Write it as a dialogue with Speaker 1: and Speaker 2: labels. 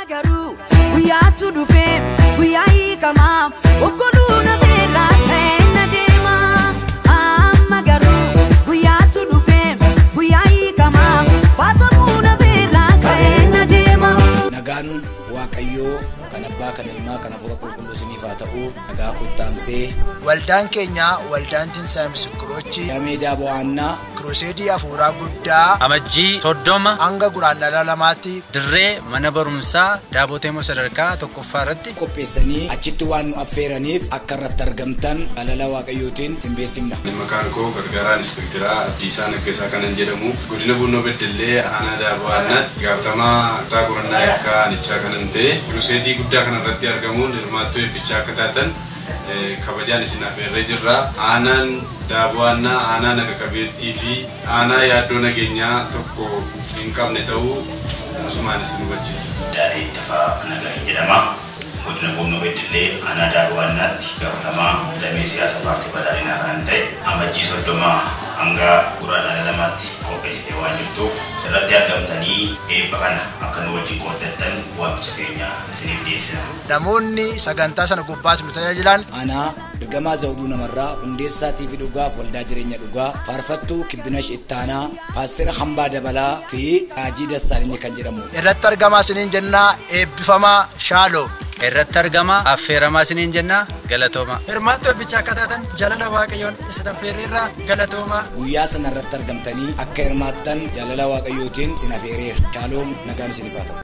Speaker 1: Garuu guyyaatu dhufee guyyaa hiikamaa okkoluu na beelaa ta'e na deema. Amma garuu guyyaatu dhufee guyyaa hiikamaa baatamuu na beelaa ta'e na deema.
Speaker 2: Nagaan Waaqayyoo kan abbaa kan ilmaa kan hafuura qulqulluu isiniif haa ta'u. Nagaa kuttaansee
Speaker 3: Waldaan keenya waldaan Tinsaa'ee Misirrochi
Speaker 2: damee Daaboo Aannaa
Speaker 3: Kiruseedii hafuuraa guddaa
Speaker 4: Amajjii 30
Speaker 3: hanga guraandhala 2tti
Speaker 4: dirree mana barumsaa Daaboo sadarkaa 1ffaa irratti
Speaker 2: qopheessanii achitti waan nu affeeraniif akka irratti argamtan jaalala Waaqayyootiin isin beeksifna.
Speaker 5: Maqaan koo Gargaaraa Inspektiraa Abdiisaa Naggasaa kanan jedhamu godina Bunnoo Beddellee aanaa Daaboo Aannaatti gaafatamaa kutaa qorannaa yakkaa aanichaa kanan ta'e kiruseedii guddaa kanarratti argamuun hirmaattoo eebbichaa akka taatan kabajaan isin affeerree jirra. Aanaan Daaboo Aannaa aanaa naga qabeettii fi aanaa yaaddoo nageenyaa tokko hin qabne ta'uu asumaan isin hubachiisa.
Speaker 6: Daaree Tafaa Nagarii jedhama. Godina Bunnoo Beddellee aanaa Daaboo Aannaatti gaafatamaa damee siyaasa paartii badhaadhinaa kan ta'e amajjii 30 hanga guraandhala 2tti qopheessitee waan jirtuuf irratti argamtanii eebba kana akka nu wajjin qooddattan waamicha keenya isiniif dhiyeessina.
Speaker 3: Namoonni sagantaa sana gubbaatti nu tajaajilan
Speaker 2: Aanaa Ergamaa Zawuduu Namarraa Hundeessaatii fi Dhugaaf Waldaa Jireenya Dhugaa Faarfattuu Kibbinash Ittaanaa Paastera Hambaa Dabalaa fi Raajii Dassaalany kan jedhamu.
Speaker 3: Irratti argamaa isiniin jennaa eebbifamaa Shaaloom.
Speaker 4: Irratti argamaa affeeramaa isiniin jennaa galatooma.
Speaker 7: Hirmaattoo eebbichaa akka taatan jaalala Waaqayyoon isin affeerreerraa galatooma.
Speaker 2: Guyyaa sana irratti argamtanii akka hirmaattan jaalala Waaqayyootiin isin affeereera. Shaaloom, nagaan isiniif haa ta'u.